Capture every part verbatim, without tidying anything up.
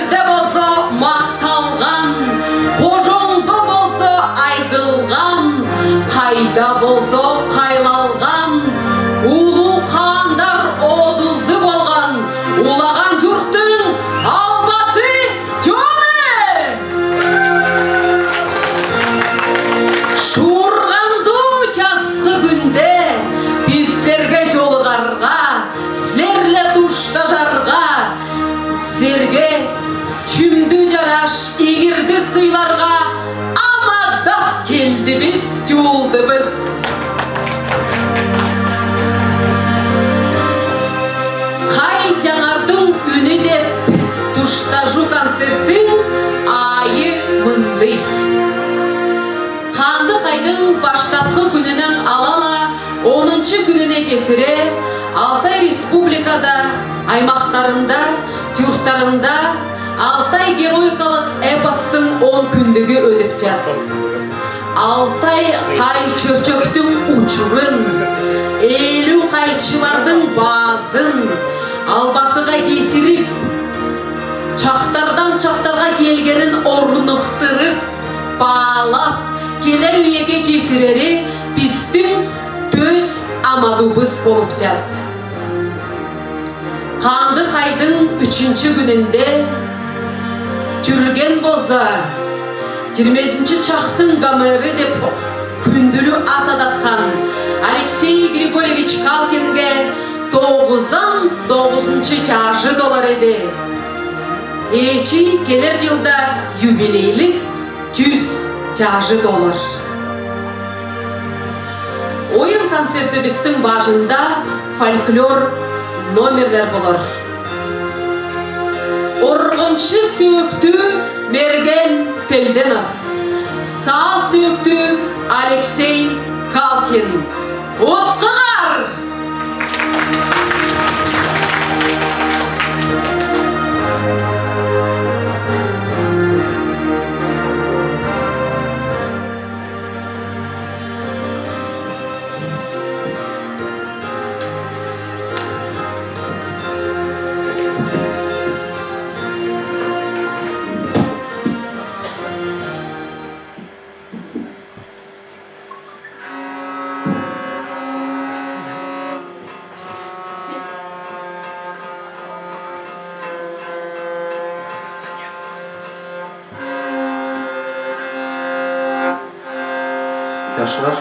Де болза макталган, кожоңда болза айтылган, кайда болза кайлалган, уллу хандар одузы болган, улаган юрттың Алматы чоны! Шуурганду часхы куьнде бизлерге жолыгарга, силерле туштажарга, силерге чүмдү жараш игирди сыйларга амадап келдибиз, жуылдыбыз. «Кай, Яңардың үнү» деп туштажуу концерттиң аайы мындый. Каандык айдың баштапкы куьнүнен ала-ла онунчу куьнүне чедире Алтай Республикада аймактарында, юрттарында Алтай героикалык эпостуң он куьнлюгү өтүп жатыр. Алтай кай чөрчектиң учурун, элүү кайчылардың баазын Албатыга читирип, чактардан чактарга келгенин орнуктуруп, баалап, келер уьеге читирери бистиң төс амадуубуз болуп жатыр. Каандык айдың уьчүнчү куьнүнде Түрген болза, жыйырма бесинчи чактың Гомери деп куьндүлү ат ататкан Алексей Григорьевич Калкинге тогузан тогузунчу чажы толар эди. Эчи келер йылда юбилейлик жюз чажы толар. Оюн концертибиздиң бажында фольклор номерлер болар. Оргунчу сөөктү Мерген Телденов, саа сөөктү Алексей Калкин. Уткуңар! Жашлар.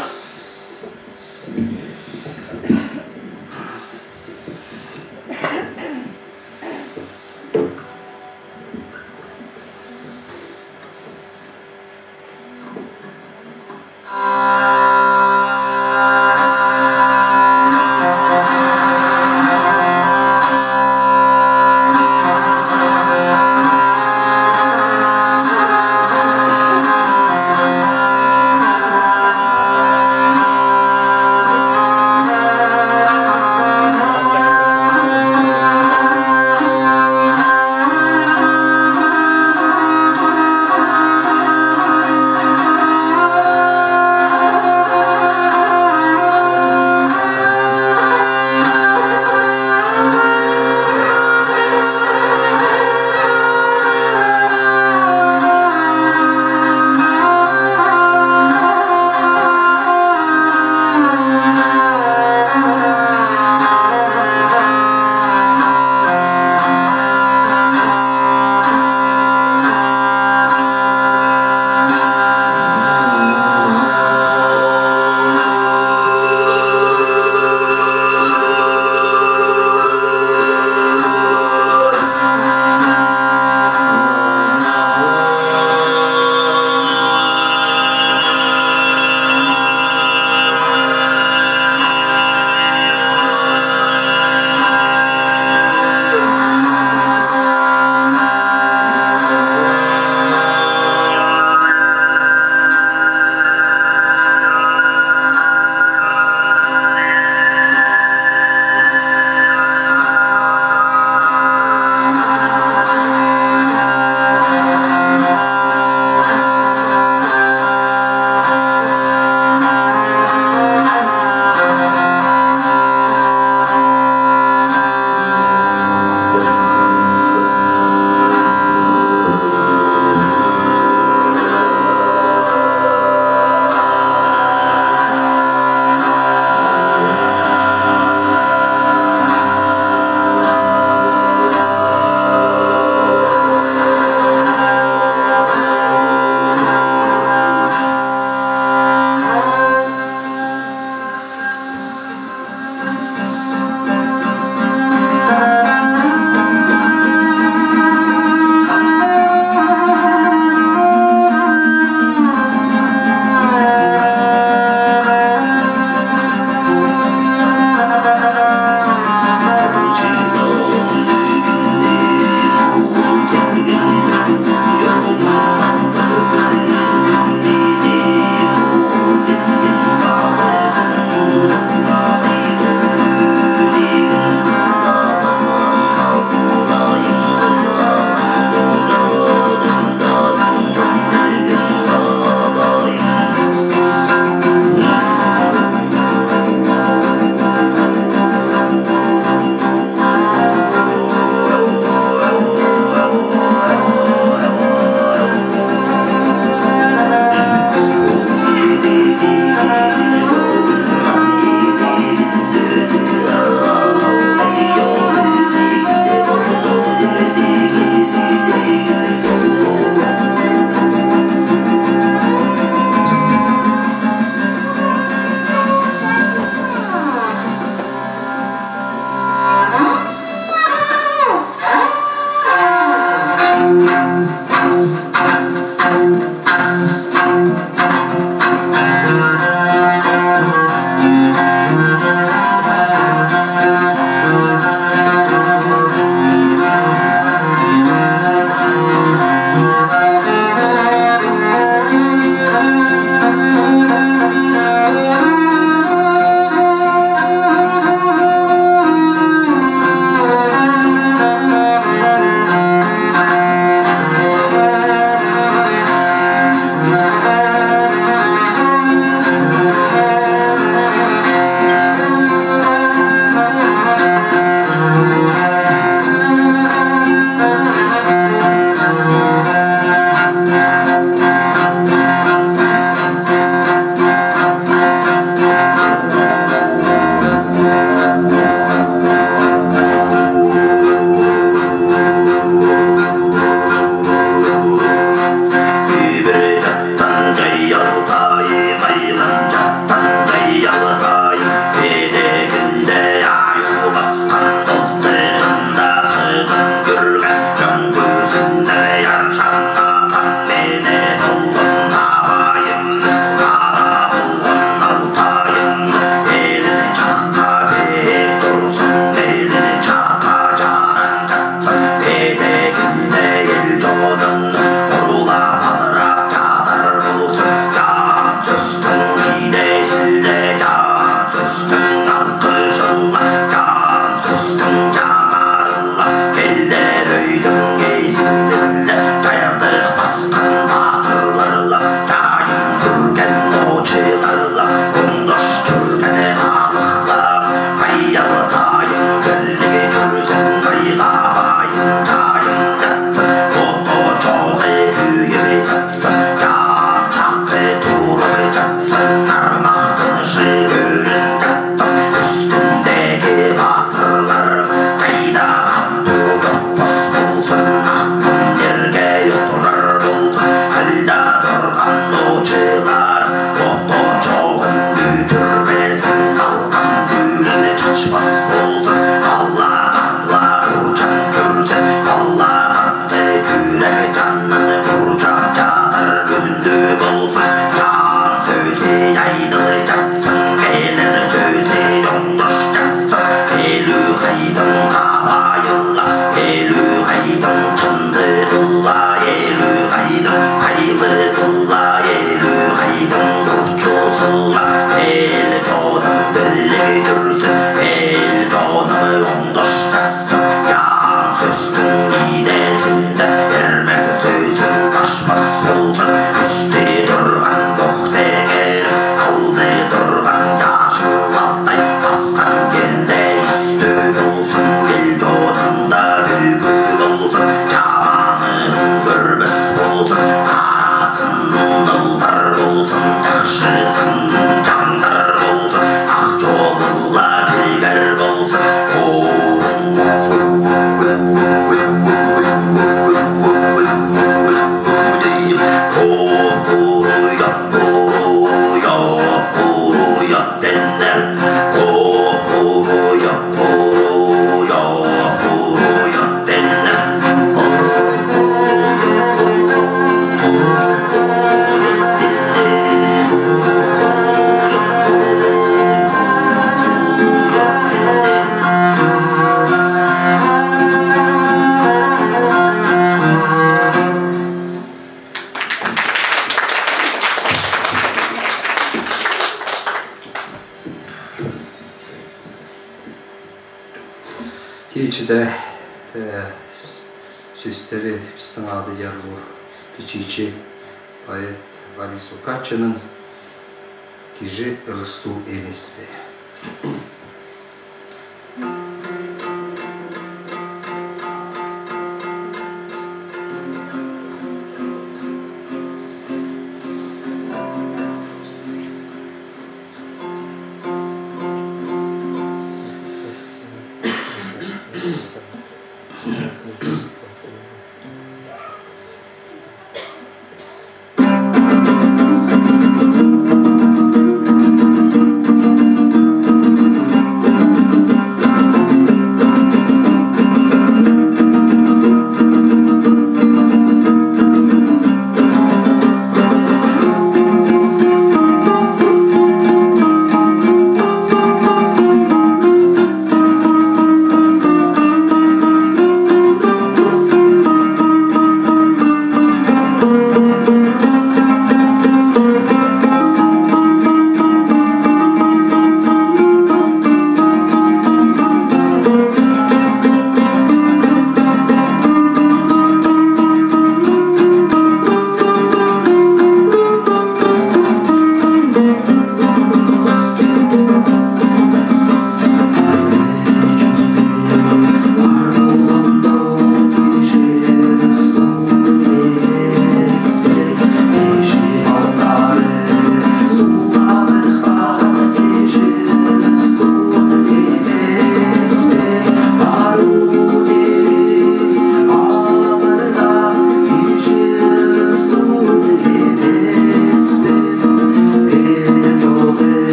Тэ, э, сөстери бистиң адыяр бо бичиичи поэт Борис Лукачинның «Кижи ырыстуу эмеспе».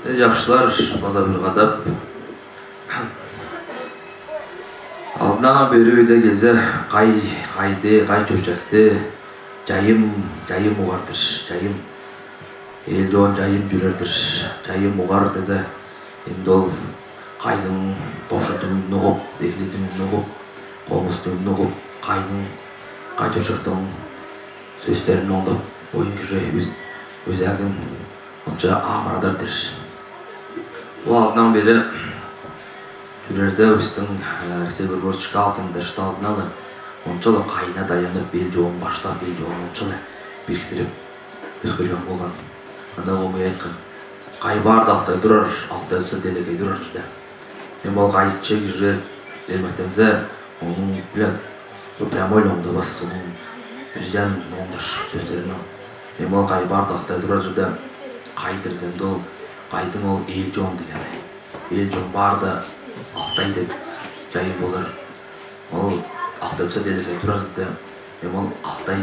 Э, жакшылар, база бир кадап. Алдын ала бери үйде кезе кай, кайда, кай чурчакта жайым, жайым угар-тыр, жайым. Эл-жон жайым жүрер-тир, жайым угар дезе, эм дол кайдың топшылдың үнүн угып, эклидиң үнүн угып, комустың үнүн угып, кайдың, кай чурчактың сөстерин оңдоп, бойын кире, өз-, өзегин онча амырадыр-тыр. Ол алдыннан бери Чүрерде бистиң, э, Алексей Григорьевич Галкин дерт алдын ала, онча ла кайына даянып, эл-жолун баштап, эл-жолун онча ла биріктирип өскерген болган. Анда ол мый айткан: «Кай баарда алтай турар, алтай турса, делегей турар», — деп. Эм ол Кайче кирер эрмектензе, онынъ, билем, бу прямой оңдабас, онынъ президент оңдыр сөстерин. Эм ол Кай барды Алтай турар жерде, Кай дирден дол, Кайдынъ ол эл-чон деген. Эл-чон барды Алтай деп жайын болар. Ол Алтай бисер делеге турар жерде, эм ол Алтай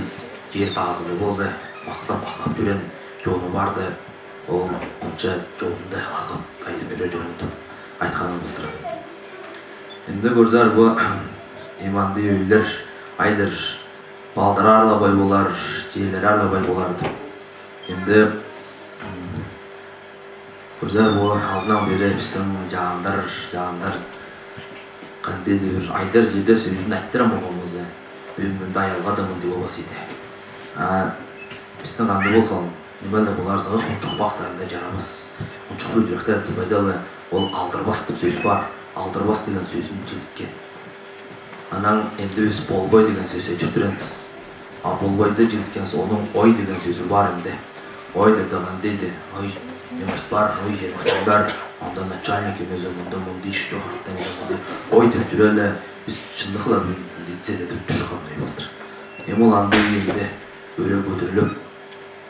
жер тазылы болза, мактап, ахлап жүрген чоны барды, ол онча чонын да ахлап, айтып жүрер чоны деп айтканым болтыр. Энди көрзер бу, эм андый өйлер, айлар, балдырлар ла бай болар, жерлер ла бай болар деп. Энди, м, көрзер бу, алдыннан бери бистің жандар, жандар, кандый да бир айлар, жерлер сөзін айттырам болган болза, бүгін мында аялға да мындый болбас эди. А бистің кандый болған, неме ле болар, зыңы хунчук бактарында жарабас. Хунчук хүйдіректер деп айталар, ол алдырбас деп сөз бар. Алдырбас деген сөзін жилиткен. Анаң энди піс болбай деген сөзі чүртіреміз. А болбайды жилиткенбіс, онынъ ой деген сөзі бар энди. Ой деп турған дейди. Ой, неме бар, ой, неме бар. Анда начальник эмес, мында мындый иш чох, артта эмес, мындый. Ой деп жүр эле, піс чындыгы ла мындый зеде деп турғандай болтыр. Эм ол андый энди өре көтерилип,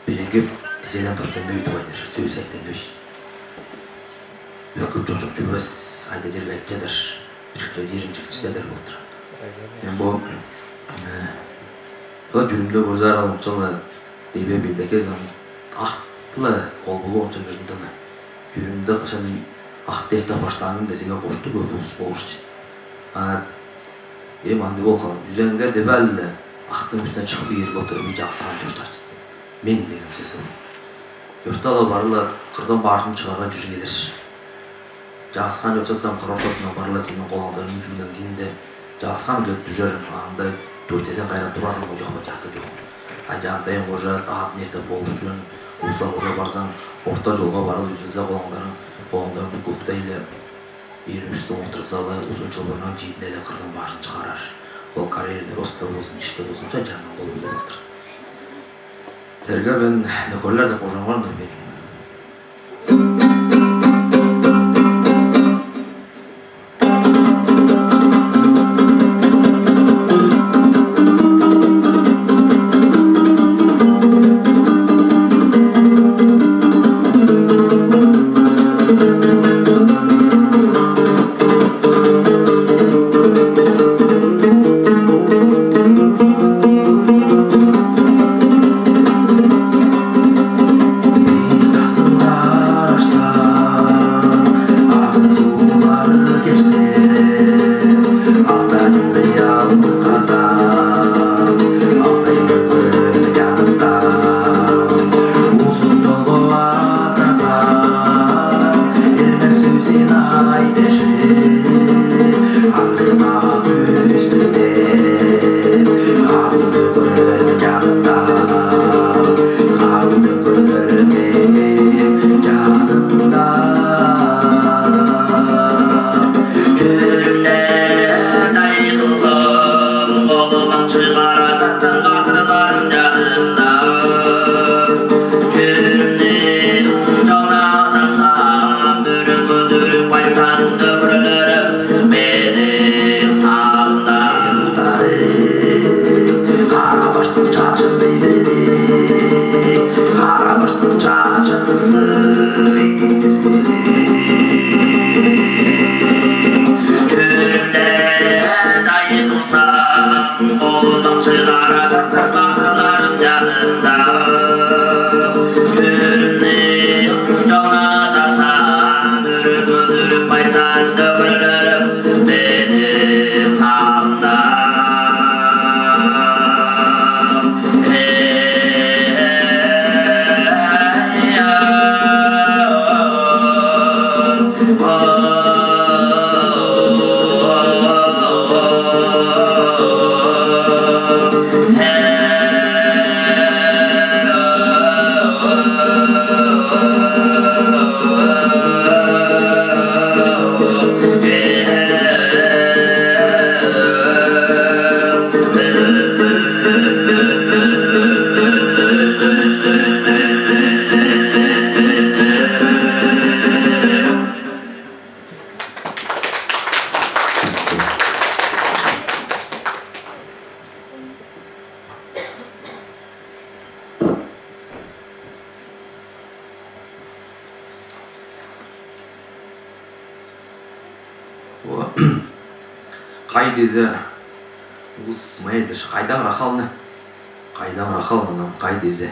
биригип, тизеден туртан өйтіп айтыр, сөз айттан өй. Үркіп чочып жүрбес, айда жерге айтчадыр, биріктіре жерін жігіт істедір болтыр. Эм бу, э, бу жүрімде көрзер алынчалы, дейбе, билдеке зам, ахтылы кол болу онча кірдіні. Жүрімде кашан ахты эртте баштаның десеге кошты көп болыс болуш. А эм андый болған, үзеңге дебәлі, ахтың үстіне чыгып, иерге отырып, и жагысхан чоштар. Мен деген сөз ол. Юртта ла барлар, кырдан бажын чыгарган жүр келер. Жагысхан чошатсаң, кыр ортасына барлар сенің колаңдарың үзілген кенде. Жагысхан келип дүрер, анда төртеден кайран турар, ол чок па, чакта чок. А жанында эм уже ат нерте болуш жүрген, улуслар уже барсаң, орта жолға барып үзілсе колаңдарың, колаңдарың бу көктейле. Иерге үстіне олтырып сала, узун чылбырнаң жидин эле кырдан бажын чыгарар. Ол карьерде роста болсын, иште болсын, ша жанның кол болуп олтыр. Сірерге мен нөкерлер деп кожаңмын да мен. Бир тастылар ашсаң, ағын сулар керсе, Алтайымды алғазам, Алтай нөкерлер янында. Узын толы атансаң, эрмек сөзін айтшы, арғымағы үстінде. Қару нөкерлер янында, қару нөкерлер менің жанымда. Көрімде тай қылсаң, болмаң шығар ататын батырларым жанымда. Көрімде жолына тартсам, бүрін көтеріп айтан нөкерлерім менің санымда. Қарабастың шашындай беререк, қарабастың шашындай беререк. Көрімде тай қылсаң, болмаң Кай дезе, улус майдыр, кайдам рахалны. Кайдам рахалны, анам кай дезе.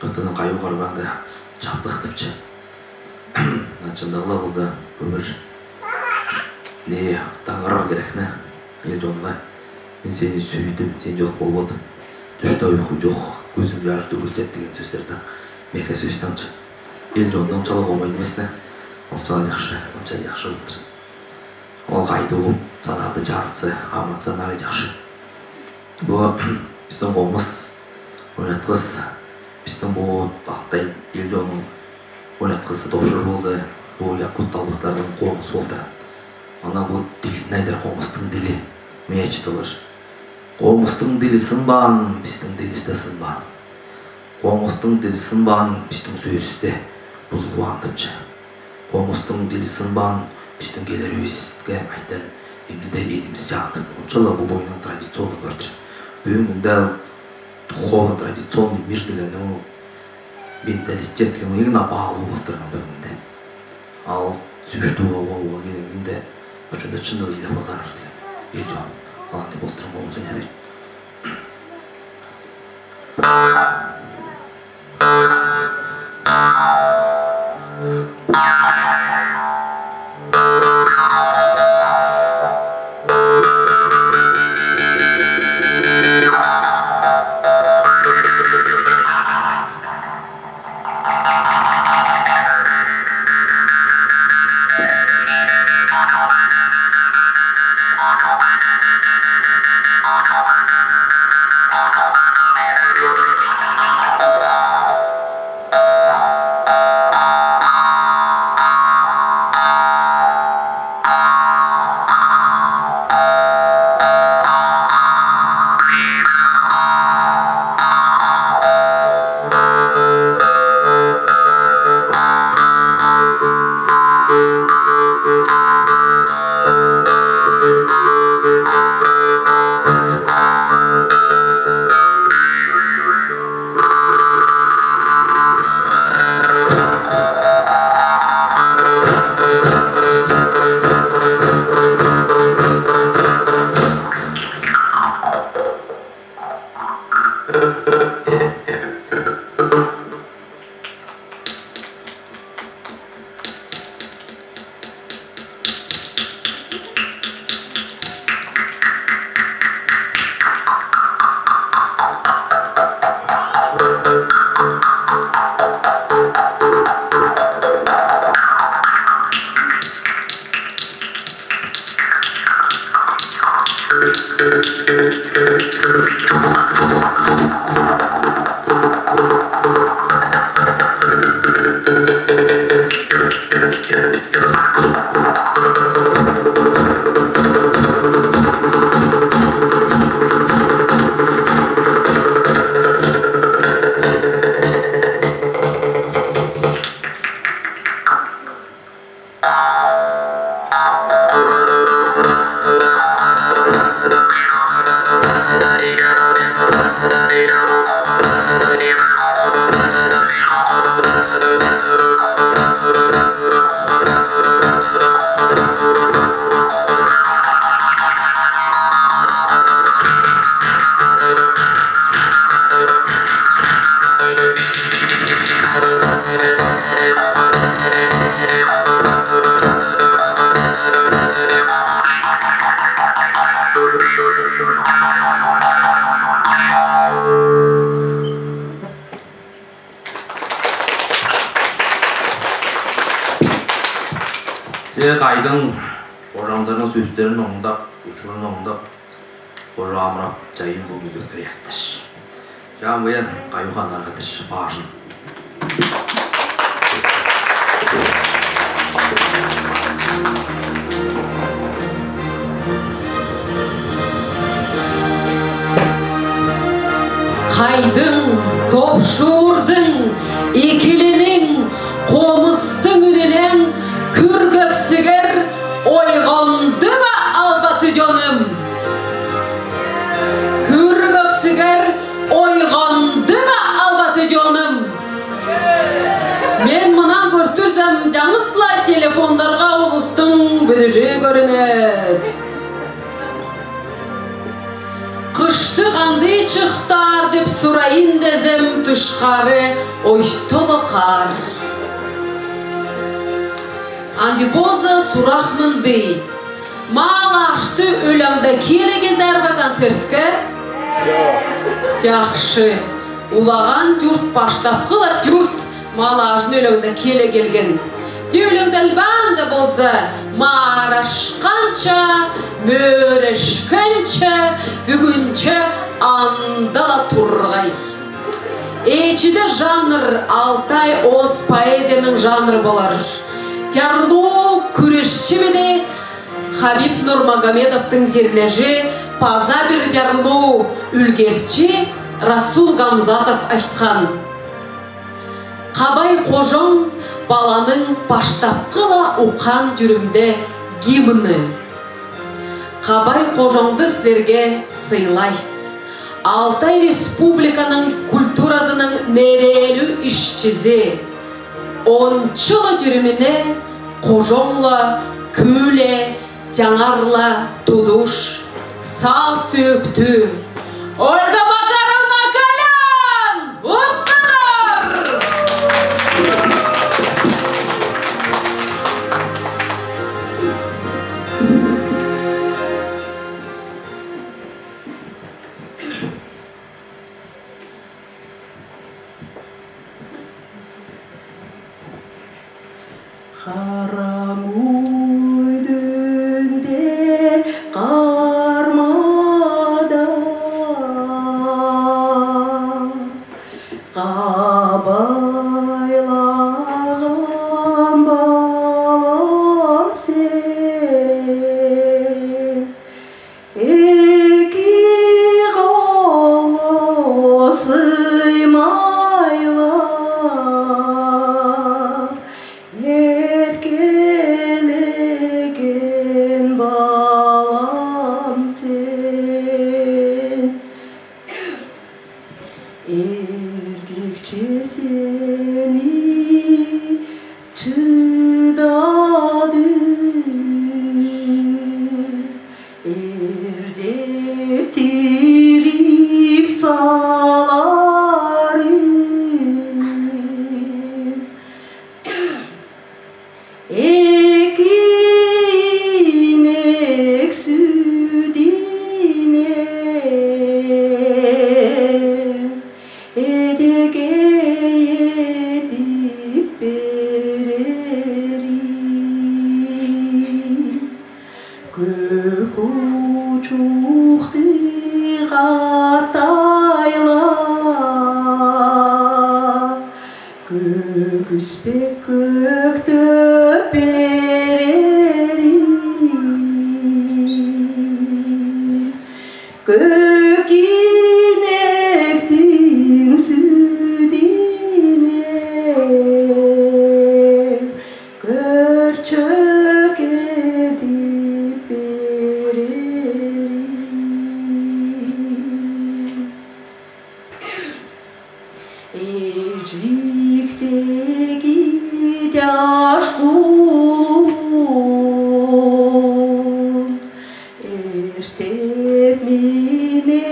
Кытыны каюгарбанда чаптыхтыпча. Чындагла болза, өмир не таңгар керекне, эл-чонга. Мен сени сүйдим, сен чох болбодум. Тушта уйху чох, көзим жар төгилче деген сөстер таңк. Меке сөстер таңк. Эл-чондынъ чалыы омай немесне. Онча чахшы, онча чахшы болтыр. Ол кайдыгуп санады жарытса, амыртса, нары чахшы. Бу бистиң комус ойнаткыс, бистиң бу Алтай эл-чоннынъ ойнаткысы топшур болза, бу якут талбатырдынъ комус болтыр. Ана бу дилин айдар, комустынъ дили. Меч толар. Комустынъ дили сынбаан, бистиң дилис те сынбаан. Комустынъ дили сынбаан, бистиң сөөсте бузулбаан тапча. Комустынъ дили сынбаан, бистиң келирибизге айтан эмне де эдимиз чаантып. Ончала бу бойнунъ традиционный көрче. Бүгүн мында духовно-традиционный мир дегеннинъ ол менталитет дегеннинъ иң баалуу болтыр бүгүнде. Ал сүүш тууга ол, ол дегеннинъ де учунда чындыгы да базар деген. Эл-чон. Алан деп болтыр, ол сөне бер. Тээ кайдынъ, кожамдардынъ сөстерин оңдап, учурын оңдап, кожа амырап, чайын бу мөдет киреектир. Чаан баян каюхан аргадыр, бажын. Кайдынъ, топшуурдынъ, икилининъ, комустынъ үнинен күр кӧксигер ойганды ма, албаты чоным? Күр кӧксигер ойганды ма, албаты чоным? Мен мыннан кӧртирсем, чаңгысла телефондарга улустынъ бүдүжи көрүнет. Чыхтар деп сураин дезем, тышкары ойто ло каар. Анди позы сурах мынды. Малашты өлянда келегендар ба концертке? Тахшы. Улаган тюрт, баштапкы ла тюрт малашын өлянда келе келген. Тюлюн дальбанда болза, марашканча, мөрешкенче, бүгүнче анда ла тургай. Эчиде жанр алтай ос поэзияның жанры болар. Тярлу күрешчи мени Хабиб Нурмагомедовтың тирлежи паза бир тярлу үлгерчи Расул Гамзатов айтхан. Кабай кожоң баланың баштапкы ла укхан тюрюмде гимны. Кабай кожоңды силерге сыйлайт. Алтай Республиканың культуразының нерелүү ишчизи. Он чыл тюрюмүне кожоңла күүле, таңарла тудуш, саал сөөктүү Ольга Макаровна Колян! Уттар! Караң уйдунда кармада кабайлаган балам сен. Эки кол сыймайла эркелеген балам сен. Эркекче сени чыдады, эрде тирип салары. Эки инек сүүдинен эдеге этип берерим. Көөк учукты каттайла, көөк күүспек көөктеп берерим. Көөк инектиң сүүдинен көрчок этип берерим. Эжиктеги тяшкулуун эртеп мине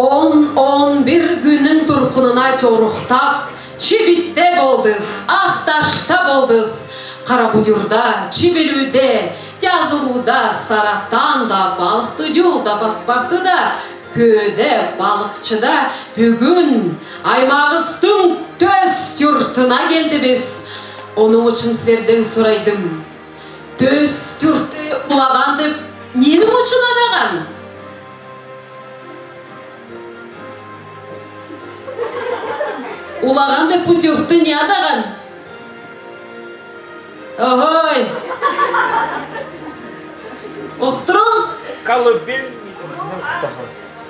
Он, он бир күүннин туркынына чорухтап, чибитте болдыз, ах ташта болдыз, Кара-Будюрда, чибилиуде, Тязулуда, Сарыартанда, Балык Тудюлда, Паспартыда, Көөде, Балыкчыда, бюгюн аймагыбызның төс юртына келдибиз. Ону учун силерден сорайдым. Төс юртты Улаган деп ненинъ учун атаган? Улаган деп бу юртты не атаган? Охой! Ухтырың? Колыбель.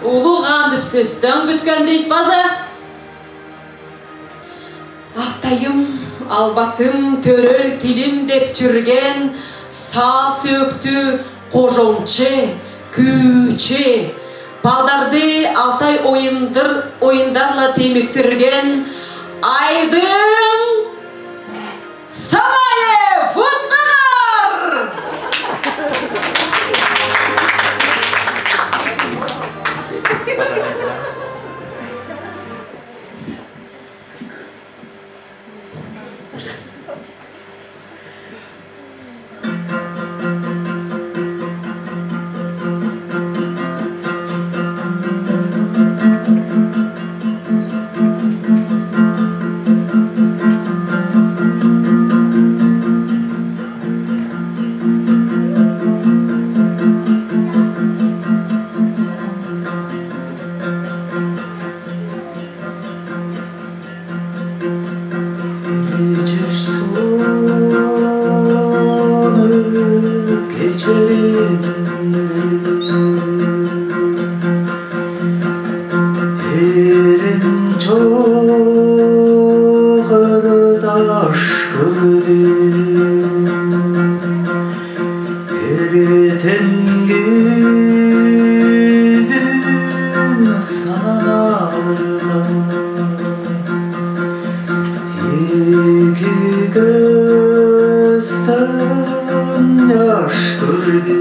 Улуган деп сөстен бүткен дейт база. Атайым, албатым, төрел тилим деп чүрген саа сөөктү кожоңче, күүче, балдарды Алтай оюндар, оюндарла темиктирген Айдын Самаев, утгагар! Ирчеш соны кечеринде, эрин чоохор ташкыр дем. Эртенгизин санаарда, эки көөстен яш кирди.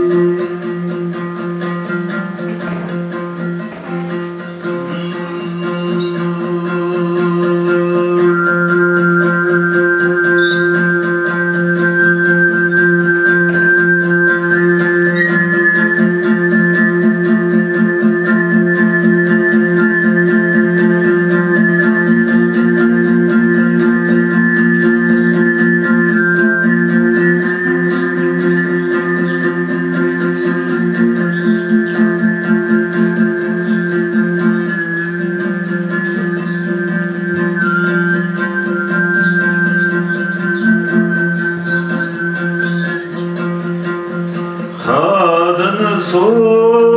Хадын соны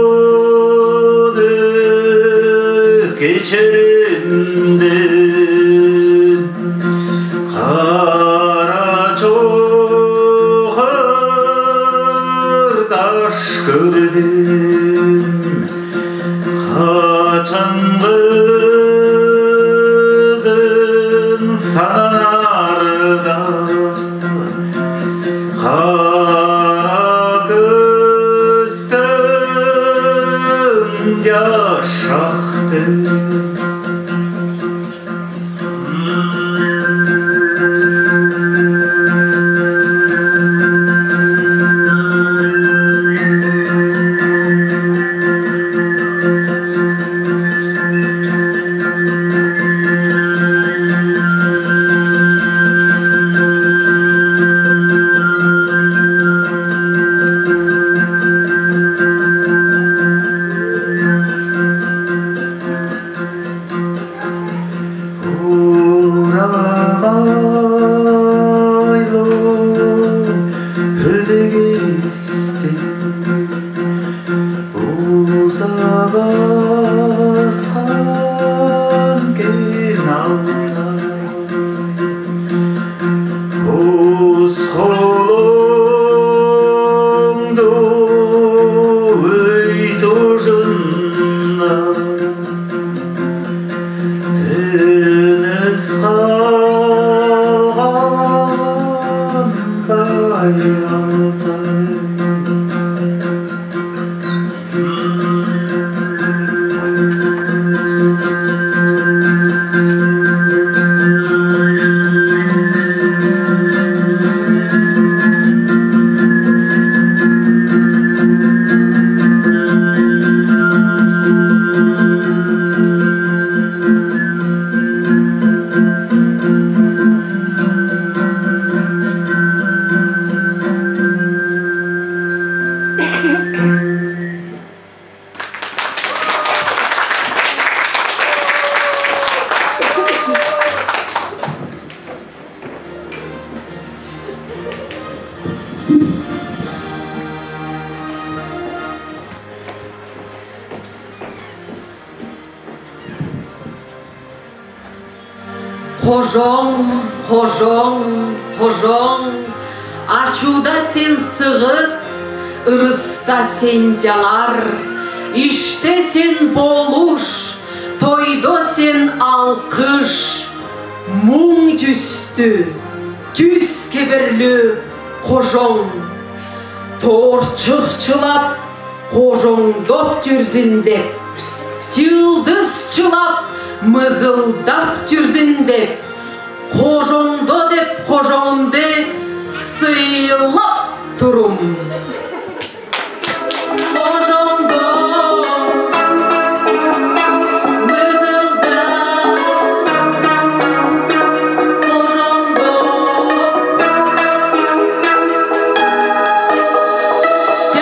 кечеринде, кара чоохор ташкыр дем. Качангызын санаарда, кара көөстен яш акты. Урамайлы өдегисти буза баскан кең Алтай. Ус холыңды үй тужына тыныс калган бай Алтай. Кожоң, кожоң, кожоң, ачуда сен сыгыт, ырыста сен тяңар, иште сен полуш, тойдо сен алкыш, муң тюстю, тюс кеберлю кожоң. Торчых чылап, кожоңдоп тюрзин деп, йылдыз чылап, мызылдап тюрзин деп, кожоңдо деп кожоңду сыйлап турум. Кожоңдо мызылда, кожоңдо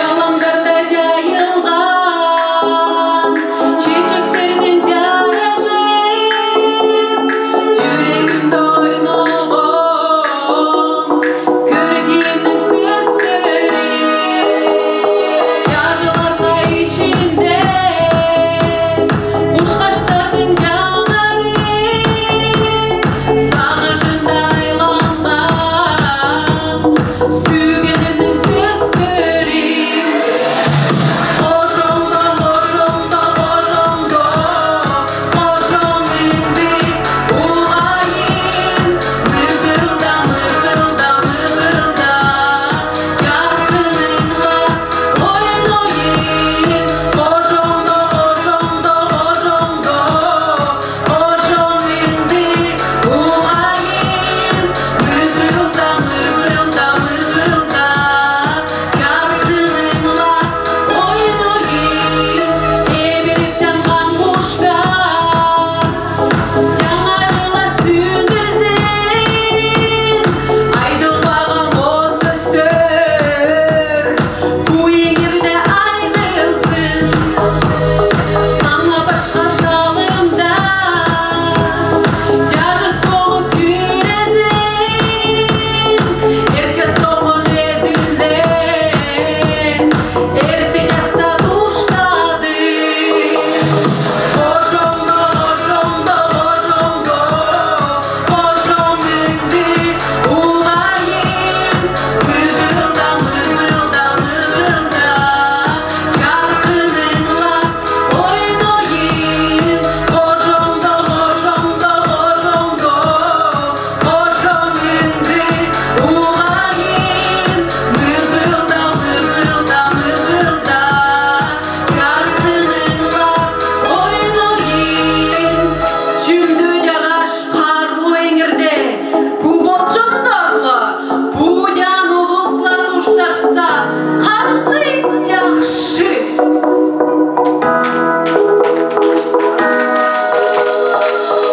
ялангарда яйылган чечектердинъ тяражын, юрегимде ойнаган кӧркемнинъ сӧзлери. Чажыларга ичинде кушкаштардынъ тяңары, сагышында айланган сүйгенимнинъ сӧзлери. Кожоңдо, кожоңдо, кожоңдо, кожоңымды улайын, мызылда, мызылда, мызылда, чаркынынъла ойнайын. Кожоңдо, кожоңдо, кожоңдо, кожоңымды улайын, мызылда, мызылда, мызылда, чаркынынъла ойнайын. Эбир чаңган куштар тяңарла сӱндерзин, айтылбаган ос сӧстер бу иңирде айтылсын. Саңа башка салымда чажыт болуп тюрезин, эрке соккан эзилден эртен аста туштады. Кожоңдо, кожоңдо, кожоңдо, кожоңымды улайын, мызылда, мызылда, мызылда, чаркынынъла ойнайын. Кожоңдо, кожоңдо, кожоңдо, кожоңымды улайын, мызылда, мызылда, мызылда, чаркынынъла ойнайын. Чүмдү чараш карлы иңирде бу болчондарла, бу ян улусла тушташса, кандай чахшы.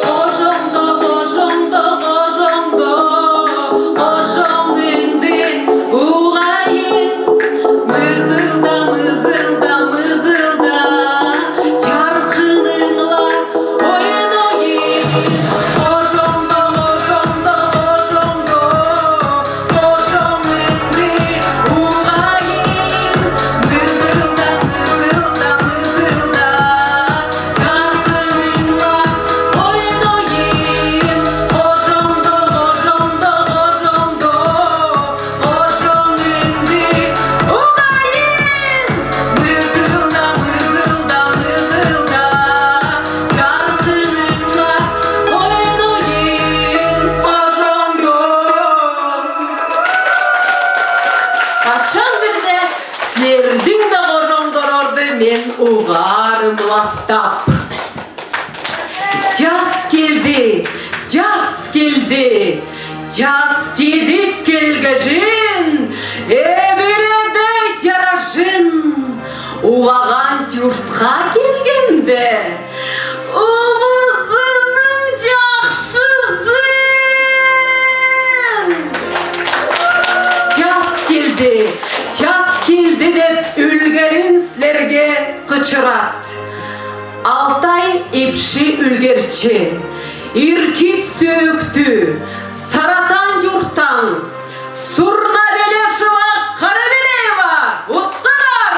Кожоңдо, кожоңдо, кожоңдо, кожоңымды улайын, мызылда, мызылда, мызылда, чаркынынъла ойнайын. Кожоңдо, кожоңдо, кожоңдо, кожоңымды улайын, мызылда, мызылда, мызылда, чаркынынъла ойнайын. Кожоңдо, кожоңдо, кожоңдо, кожоңымды улайын, мызылда, мызылда, мызылда, чаркынынъла ойнайын. Кожоңдо. Качан бир де силердинъ де кожоңдорды мен угарым лаптап. Час келди, час келди, час тиди келгежин, эбиреде чаражын. Улаган чуртка келгенде, улузының чахшызын. Час келди, час келди деп, үлгерин силерге кычырат. Алтай Эпши Үлгерчи, Иркит Сөөктү, Сарытаан чурттан Сурна Белешева-Карабелеева, уткалар!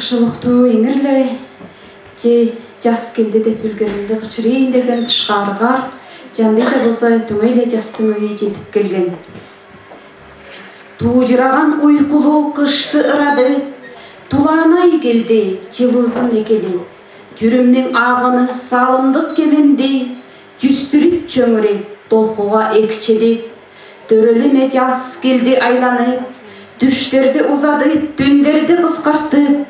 Шолохтуу эңер ле, че час келди деп үлгеримде кычырыйын дезем, тышкарыгаар, чандыйда болза, түңейле частың үйи чедип келген. Тууджыраган уйкулуу кышты ырады, тулаан ай келди чылуузун экелеп. Чүрүмнүң агыны салымдык кеминди чүстүрүп чөңүреп, толкуга экчедип. Төрелеме час келди айланып, түштерди узадып, түндерди кыскартып.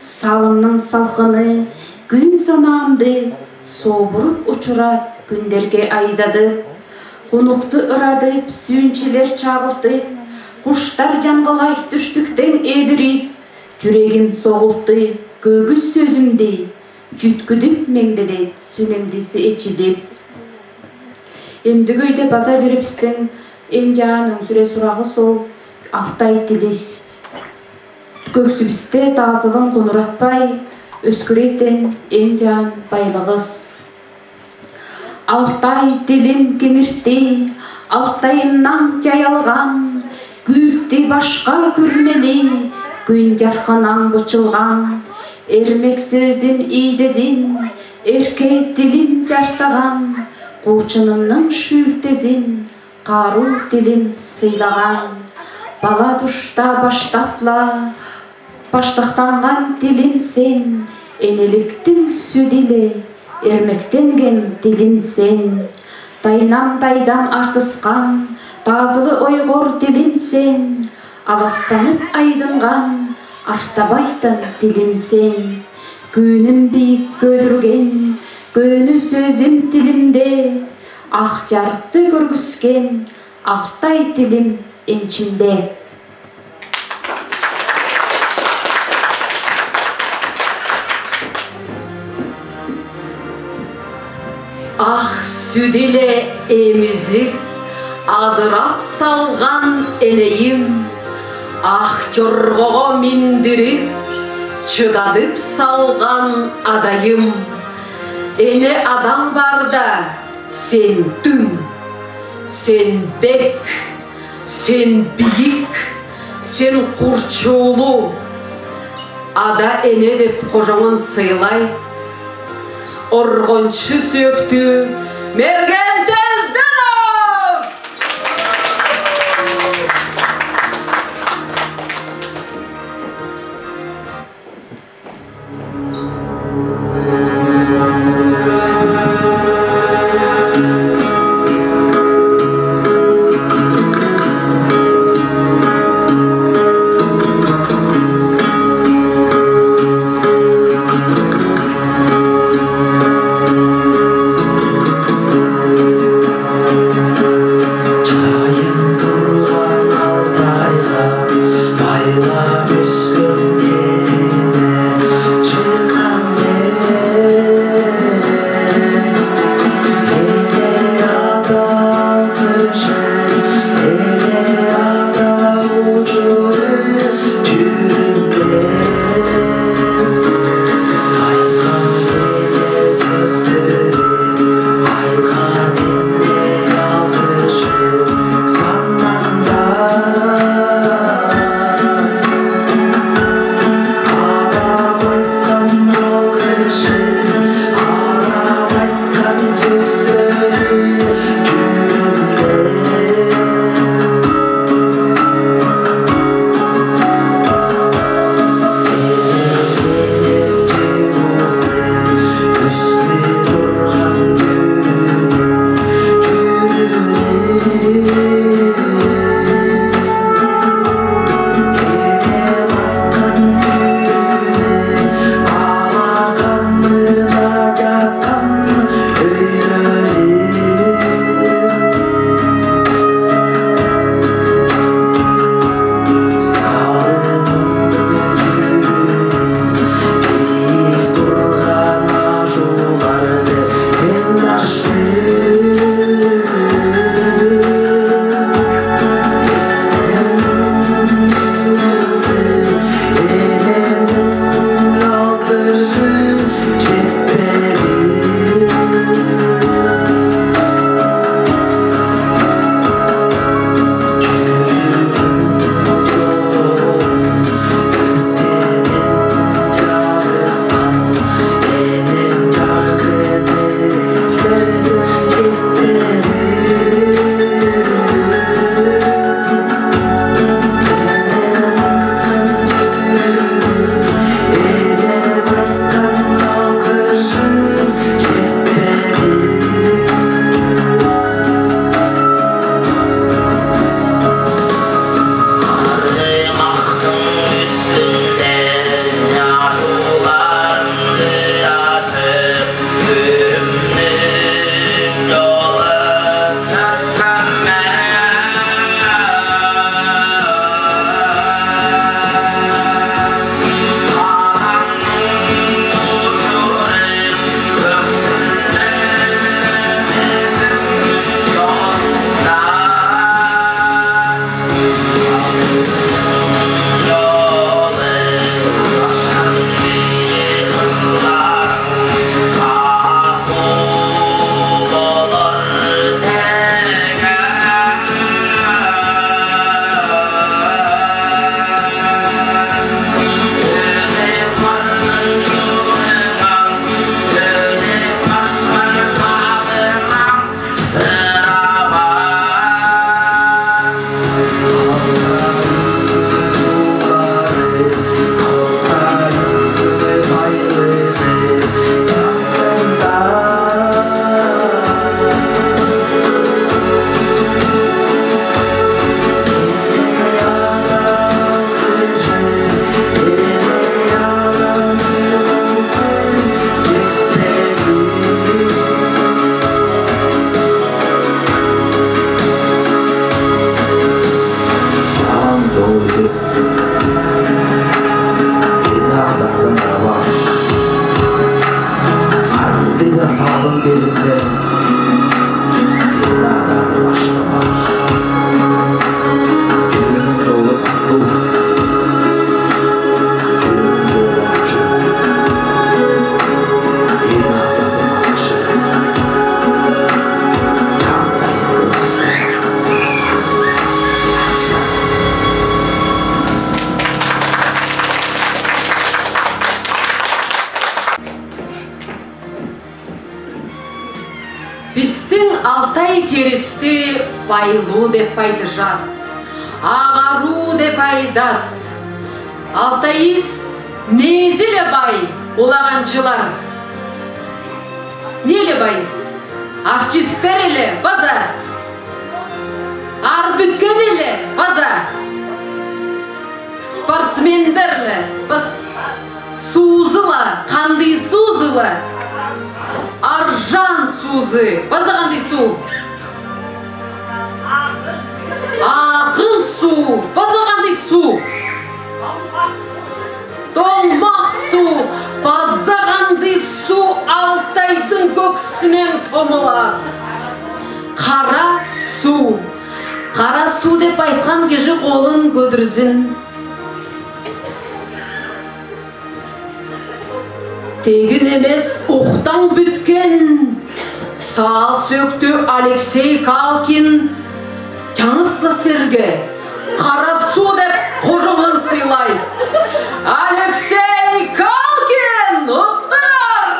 Салымның салкыны күүн санаамды сообуруп учурат, күндерге айдадып. Кунукты ырадып, сүүнчелер чагылтып, куштар чаңгылай түштүктен эбирип. Чүрегим согултты көгүс сөзүмди чүткүдүп, меңдедет сүлемдиси эчидип. Эмдиги өйде база бир бистиң эң чаан өңсүре сурагыс ол Алтай тилис. Көгүсүбүсте тазылын кунуратпай, өскүрткен эң чаан байлыгыс. Алтай тилим кимирти Алтайымнан чайылган, күүлти башка күрмели күн чархынан бычылган. Эрмек сөзүм ийдезин эрке тилим чартаган, куучунумнуң шүүлтезин каруу тилим сыйлаган. Бала тушта баштапла баштактанган тилим сен, энеликтиң сүди ле эрмектенген тилим сен. Тайнам-тайдам артыскан тазылы ойгор тилим сен, аластанып айдынган артабайтан тилим сен. Күүнүм бийик көдүрген көөнүү сөзүм тилимде, ак чарыкты көргүскен Алтай тилим энчимде. Ак сүди ле эмизип, азырап салган энейим, ак чоргого миндирип, чыдадып салган адайым. Эне адаң барда, сен тың, сен бек, сен бийик, сен курчуулуу. Ада эне деп кожоңун сыйлайт Оргончу Сөөктүү Мерген Телденов! Саалын берилсе, эн адады таштамаш. Кирим жолы катуу. Кирим жолы ачык. Эн адады мақшы. Таңдайын көріске. Пистің Алтай теристи байлуу деп айтчат, ағаруу деп айтчат. Алтайыс неезі ле бай, уланғаншылар. Неезі ле бай? Артистер ле база, ар пӱткен ле база, спортсмендер ле база. Суузы ла, қандай суузы ла? Аржан суузы, база қандай суу? Ағын суу, база қандай суу? Тоңмақ суу, база қандай суу Алтайдың кӧксінен томылады? Қара суу. Қара суу деп айтхан кизи қолын көтерзін. Тегін эмес, ухтаң пӱткен саал сӧктүү Алексей Калкин таңсызластерге «Қара суу» деп қожоңын сыйлайды. Алексей Калкин, уттырыңар!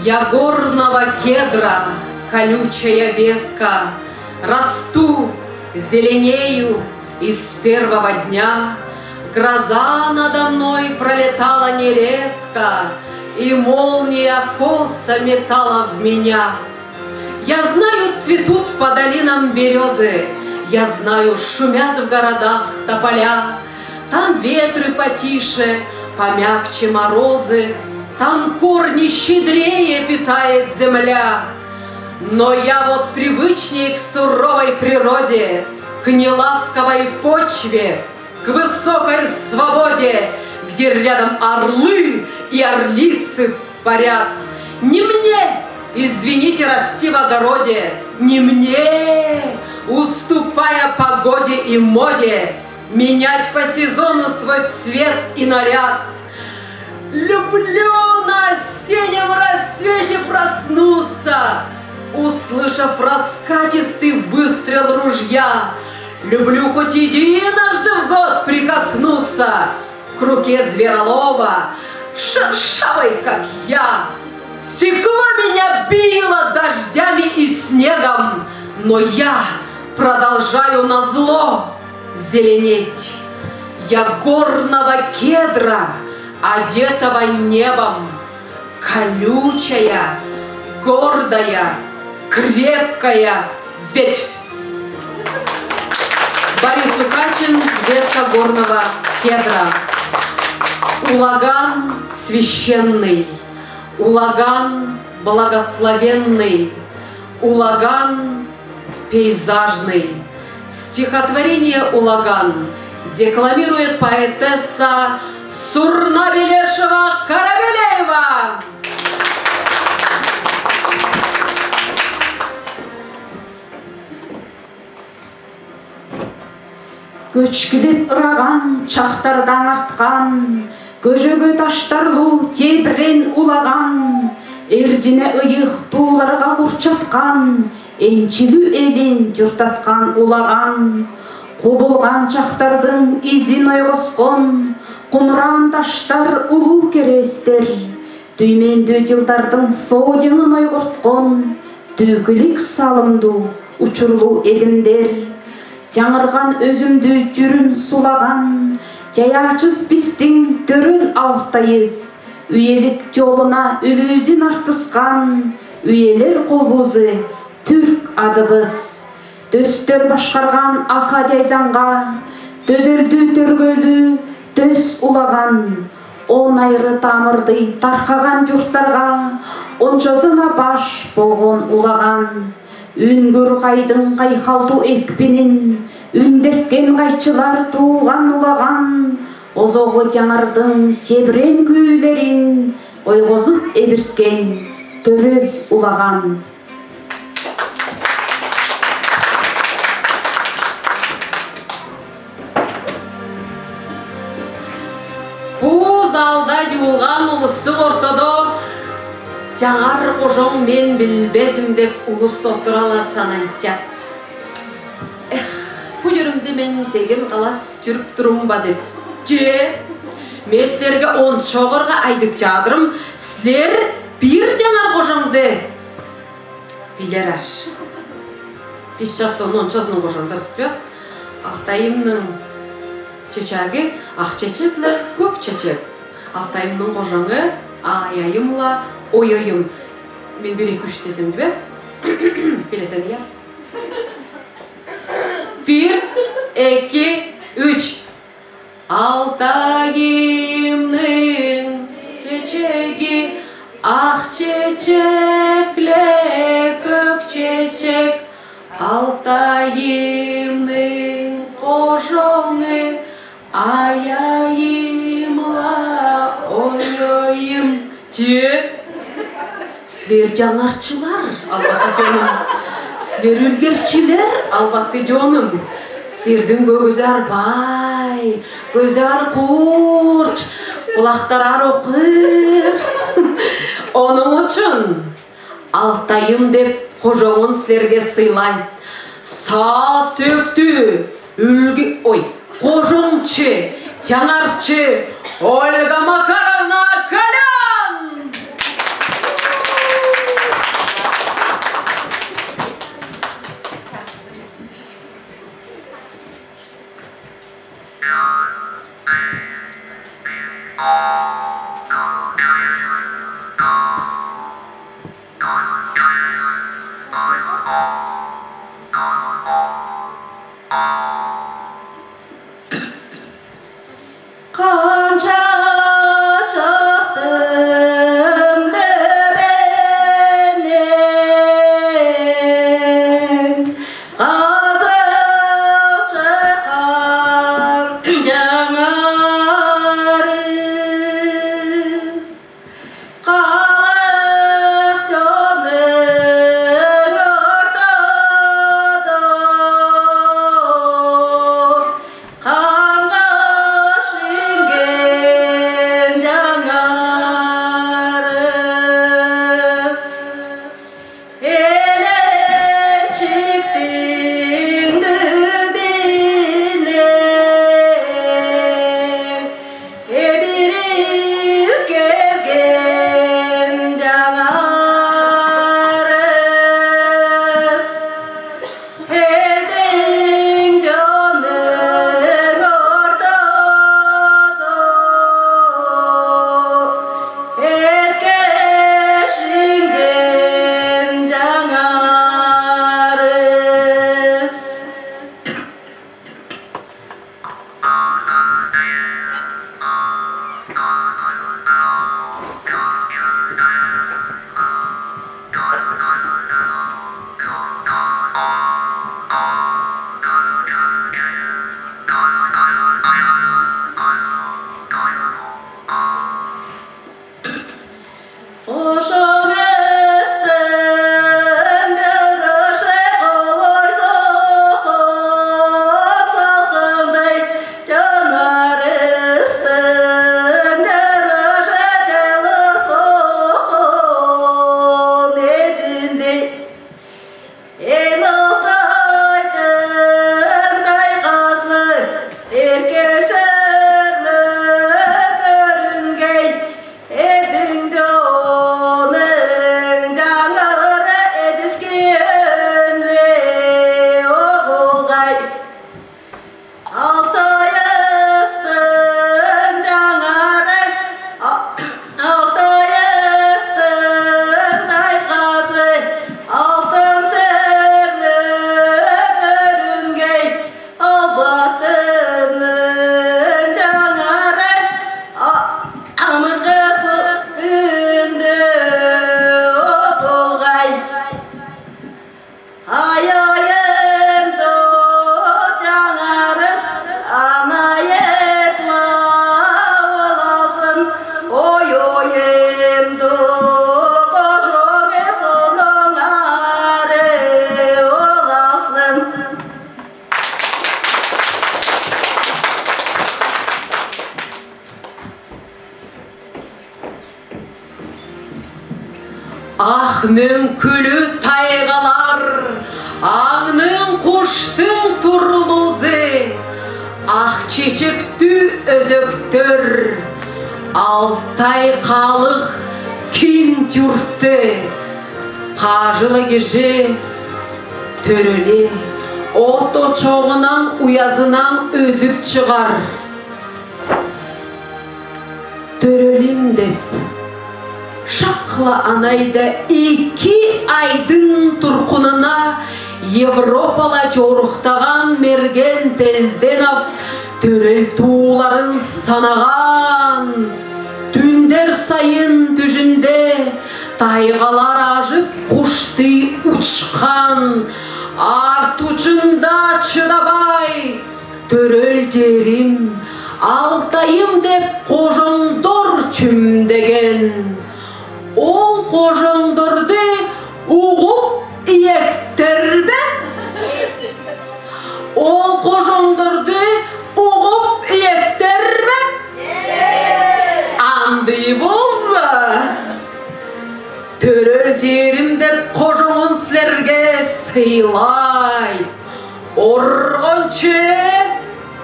Я горного кедра колючая ветка, расту, зеленею, и с первого дня гроза надо мной пролетала нередко, и молния косо метала в меня. Я знаю, цветут по долинам берёзы, я знаю, шумят в городах тополя. Там ветры потише, помягче морозы, там корни щедрее питает земля. Но я вот привычнее к суровой природе, к неласковой почве, к высокой свободе, где рядом орлы и орлицы парят. Не мне, извините, расти в огороде, не мне, уступая погоде и моде, менять по сезону свой цвет и наряд. Люблю на осеннем рассвете проснуться, услышав раскатистый выстрел ружья. Люблю хоть единожды в год прикоснуться к руке зверолова, шершавой, как я. Стекло меня било дождями и снегом, но я продолжаю назло зеленеть. Я горного кедра, одетого небом, колючая, гордая, крепкая ветвь. Борис Укачин, «Ветка горного кедра». Улаган священный, улаган благословенный, улаган пейзажный. Стихотворение «Улаган» декламирует поэтесса Сурна Белешева-Карабелеева. Көчкүлеп ыраған чахтардан артхан, көжеге таштарлу тебирен улаган, эрдине ыйых тууларға курчатхан, энчилүү элин чуртатхан улаган. Кубулган чахтардың изин ойгоскон кумраан таштар, улуу керестер, түймендүү чылдардың соодиңин ойгорткон түүкүлүк салымдуу учурлуу эдимдер. Чаңырган өзүмдүү чүрүм сулаган чаяачыс бистиң төрел Алтайыс. Үелик чолуна үлүүзүн артыскан үелер колбузу түрк адыбыс. Төстөр башкарган ака жайзаңга төзөлдү төргөлү төс улаган. Он айры тамырды таркаган журттарга ончозуна баш болгон улаган. Үңгүр кайдың кайхалтуу экпинин үндеткен кайчылар тууган улаган. Озогу чаңырдың тебирен күүлерин ойгозуп эбирткен төрел улаган. Бу залда жыйылган улустуң ортодо «Чаңар кожоң мен билбезим» деп улус олтуралар сананчат. Эх, бу чурумда мен тегин калас чүрүп турумба деп. Че, мен силерге онча огорга айтып чадырым, силер бир чаңар кожоңду билерер. Бис час ону ончазын кожоңдор испе. Алтайымның чечеги ак чечек ле, көк чечек. Алтайымның кожоңу Аяйым ла Ойойым. Мен бир, эки, үч десем, дебе? Билетен я. Бир, эки, үч. Алтайымның чечеги ак чечек ле, көк чечек. Алтайымның кожоңу Аяйым ла Ойойым. Че, силер чаңарчылар, албатты, чонум. Силер үүлгерчилер, албатты, чонум. Силердиң көгүзер бай, көөзер курч, кулактарар окыр. Ону учун «Алтайым» деп кожоңун силерге сыйлайт. Саа сөөктүү үлгү, ой, кожоңчу, чаңарчы Ольга Макаровна Колян! Канча чахтын төбенен казылча кар жаңарыс. Калых чонның ортодо каңгыш иңген жаңарыс. Элинчиктиң түбине эбирил келген жаңарыс. Элдиң чонның ортодо эркеш иңген жаңарыс. Кожоң эстен берже колой сохон, салкындай чонарыстың берже чылы сохон эзиндей. Эй, Алтайдың тайгасы, эрке сӧрлеп өрүнгей, элдиң чонын жаңара эдиске үнле оголгай. Алтайыстың жаңары, а-, Алтайыстың тайгасы, алтын сӧрлеп өрүнгей, Албатының жаңары, а-, амыргасы үнде оголгай. Ай-айым, тоо жаңарыс, анайым, тоо ол алсын, ой-ойым, тоо кожоңы соныңары ол алсын. Ах мөңкүлүү тайгалар, аңның, куштың турлузы, ах чечектүү өзөктөр, Алтай калык кин чурты, кажылы кижи төрели, ото чоңунан, уязынан үзүп чыгар. Төрелим деп, шакла анайда эки айдың туркунуна Европала чорухтаган Мерген Телденов төрел тууларын санаган. Түндер сайын түжүнде тайгалар ажып, куштый учкан, арт учунда чыдабай, төрел жерим, Алтайым деп кожоңдор чүмдеген. Ол кожоңдорду угуп иектер бе? Ол кожоңдорду угуп иектер бе? Андый болза, төрел жерим деп кожоңун силерге сыйлай. Оргончу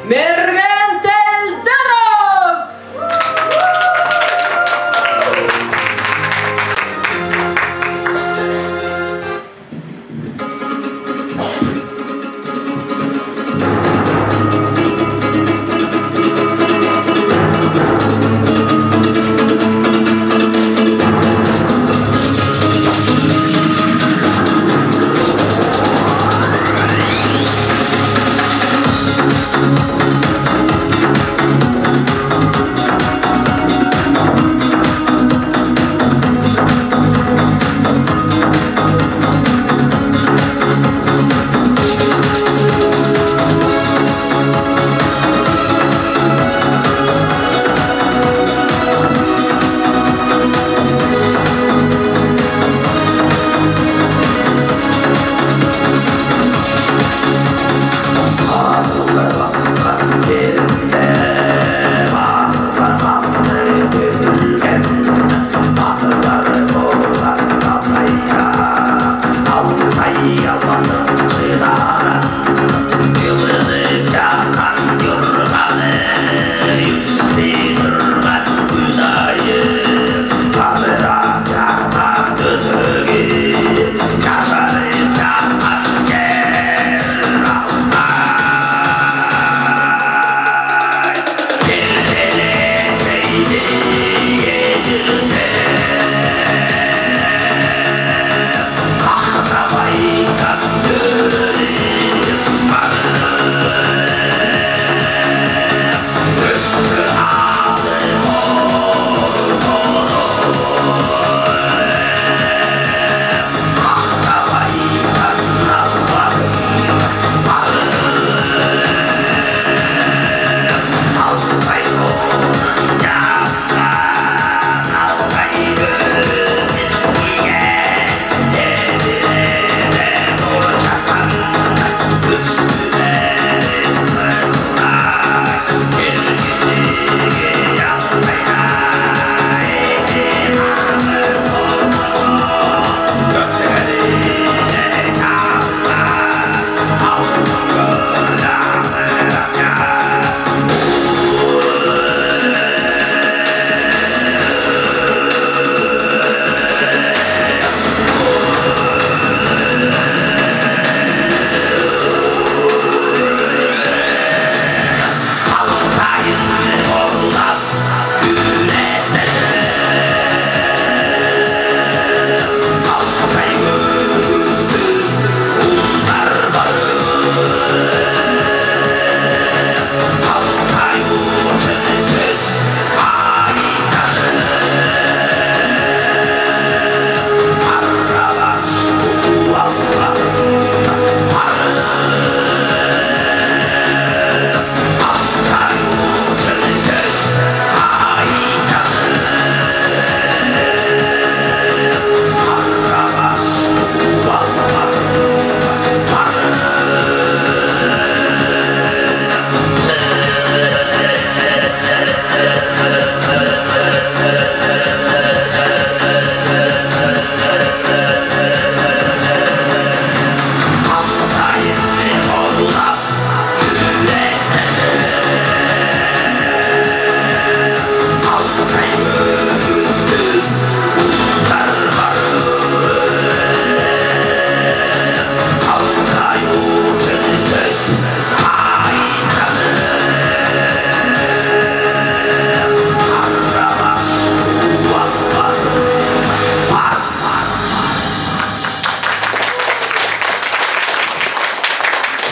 Мерген Телденов!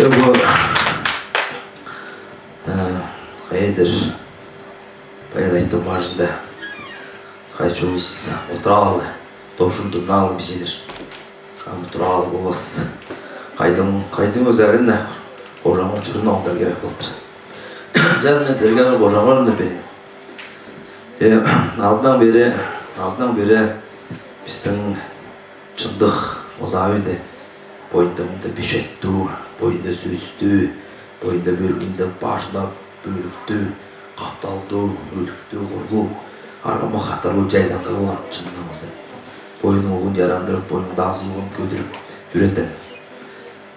Тоо, э, хайдыр, поэт айтты мажында. Хайчулыс отыр ала, товшын тунналы бижелер. Ам туралы болмас. Кайдың, кайдың озарын да, кожамы учурын алдар керек болтыр. Жаз мен силерге кожамы да берем. Э, алдынаң бери, алдынаң бери бистиң чындык озабы да, бойында мында печаттуу, бойында сөстүү, бойында бөргүндө бажында бөрүктүү, капталдуу, өлүктүү, курлуу, аргама катарлуу жайсаңдар болган чындыгы. Бойнуң угун жарандырып, бойнуң дазылыгын көдүрүп, юретен.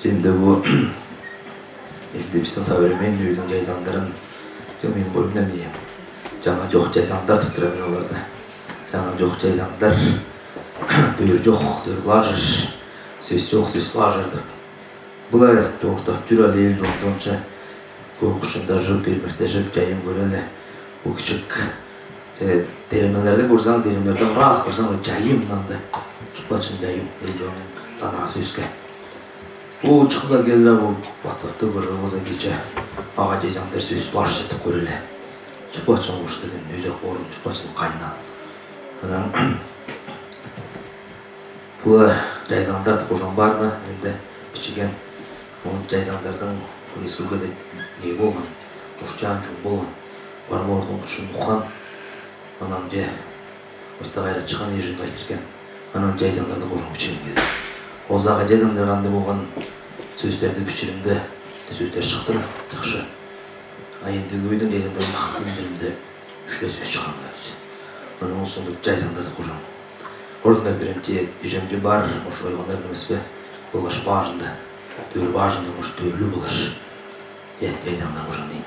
Чемде бу, эмде бистиң современный өйдүң жайсаңдарын, жо мен бойымда мием. Жаңа жок жайсаңдар деп турам мен оларды. Жаңа жок жайсаңдар, дөөр жок, дөөр лажыр, сөз жок, сөз лажыр деп. Былай жортап жүр ал эл жолдонча, куркучунда жып, бирбирде жып, жайым көреле. Бу кичик, э, деремелерди көрсең, деремелерден ырак көрсең, жайым мынандай. Чукпачын жайым, эл жонун санаа сөске. Бу чукла келе, бу батырды көрө болса кече, ага жайсаңдар сөс бар жетип көреле. Чукпачын куш десен, өзек орун, чукпачын кайнан. Анан Бу жайсаңдарды кожам бар ма? Менде бичиген. Ол жайсаңдардын бу республикада не болган? Орусча чоң болган. Барлордун кучун уккан. Анан же орта кайра чыккан, эжин кайтырген. Анан жайсаңдарды кожам бичирим келди. Озагы жайсаңдар анда болган сөздөрдү бичиримде, сөздөр чыктыра, жакшы. А энди көйдүн жайсаңдарын акты эндиримде. Үч сөз чыккан, короче. Анан ол соң жайсаңдарды кожам. Кожам да биринчи эжемде бар, ошо ойгондар эмеспи? Былыш бажында, төр бажында, ошо төрлү былыш. Же, жайсаңдар кожам дейм.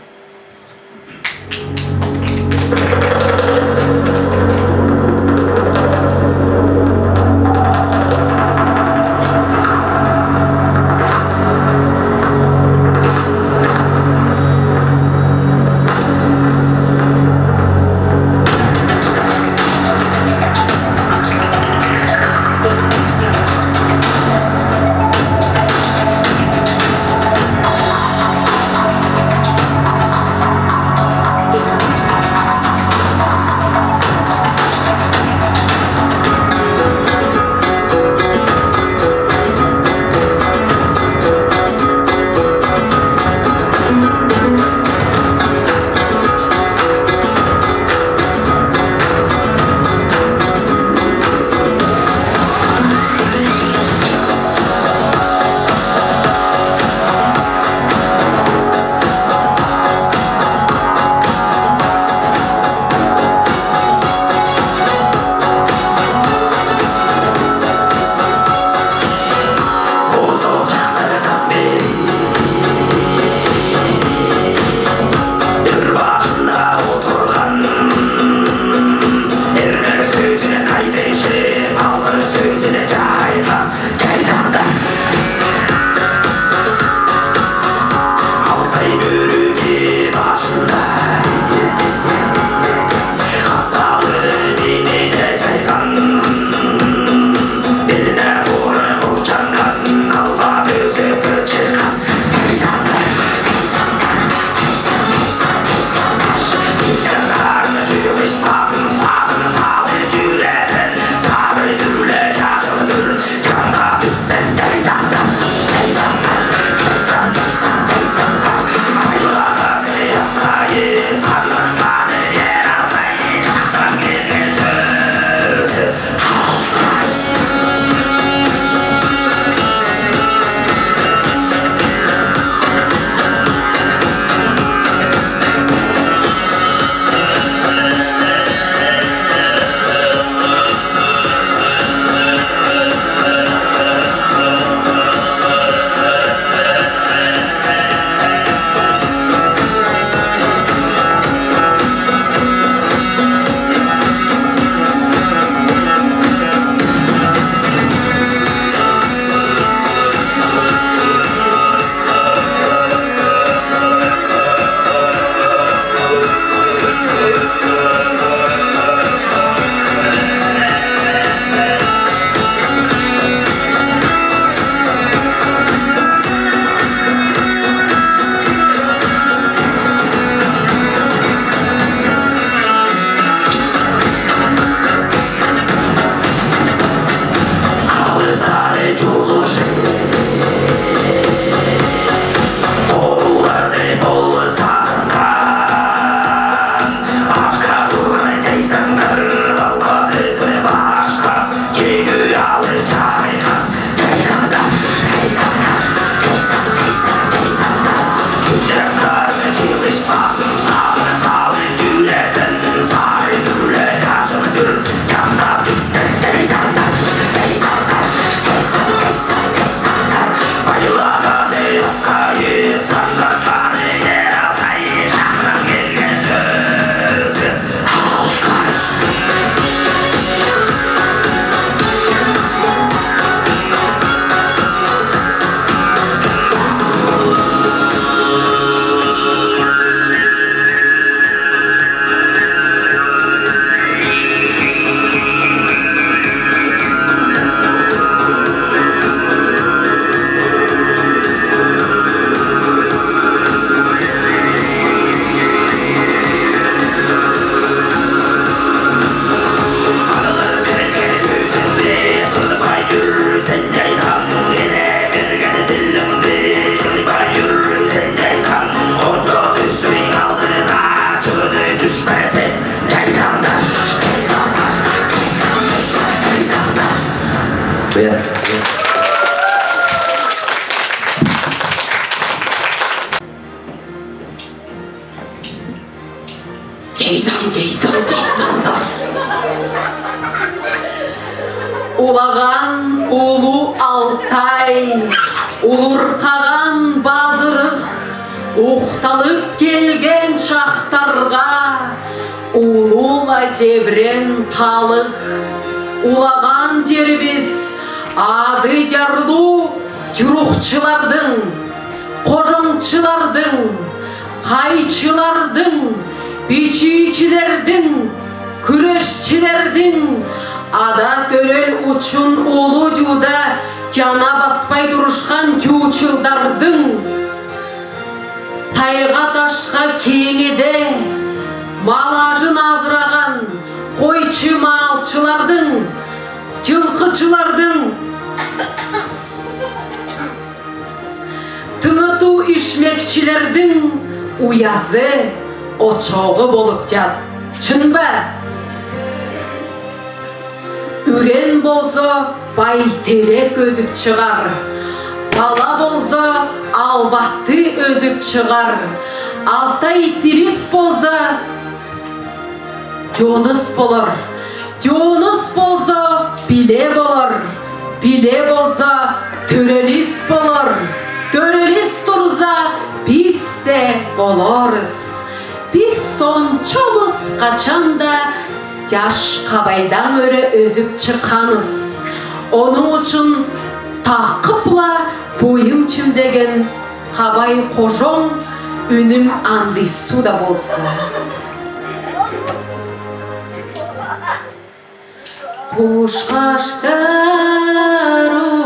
Тейзаң, тейзаң, тейзаң да. Улаан улу Алтай, улуркаан базырых, ухталып келген шахтарға улу-ла тебрен халых. Улаан тербис ады ярлу тюрюхчылардың, кожоңчылардың, кайчылардың, бичийчилердиң, кюрешчилердиң, ада-төрел учун улу тюуда тяна баспай турушхан тюучулдардың, тайга-ташка кеңеде мал ажын азыраан койчу малчылардың, чылкычылардың, тымытуу ишмекчилердиң уязы, очогы болуп чат. Чын ба? Үрен болза, байтерек өзүп чыгар. Бала болза, албаты өзүп чыгар. Алтай тирис болза, чонус болор. Чонус болза, биле болор. Биле болза, төрелис болор. Төрелис турза, бис те болорус. Бис сончобуз качан да чаш кабайдан өре өзүп чыкканбыз. Ону учун такып-ла буюм чимдеген кабай кожоң үнүм андыйсу да болза. Кушкаштар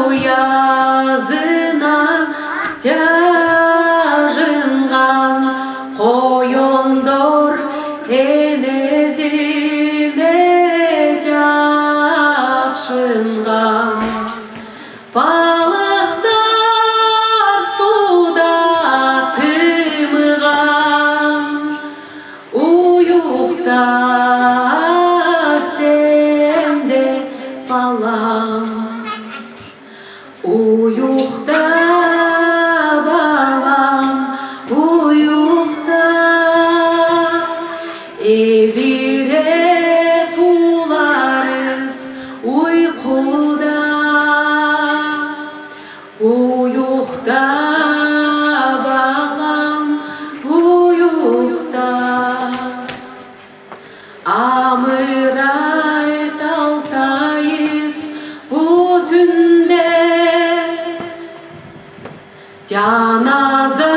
уязына чажынган, койондор энезине чапшынган, балыктар сууда тымыган. Уюкта сен де, балам. Уюкта, балам, уюкта. Эбире тууларыз уйкуда. Уюкта, балам, уюкта. Амырайт Алтайыз бу түнде. Чаназа,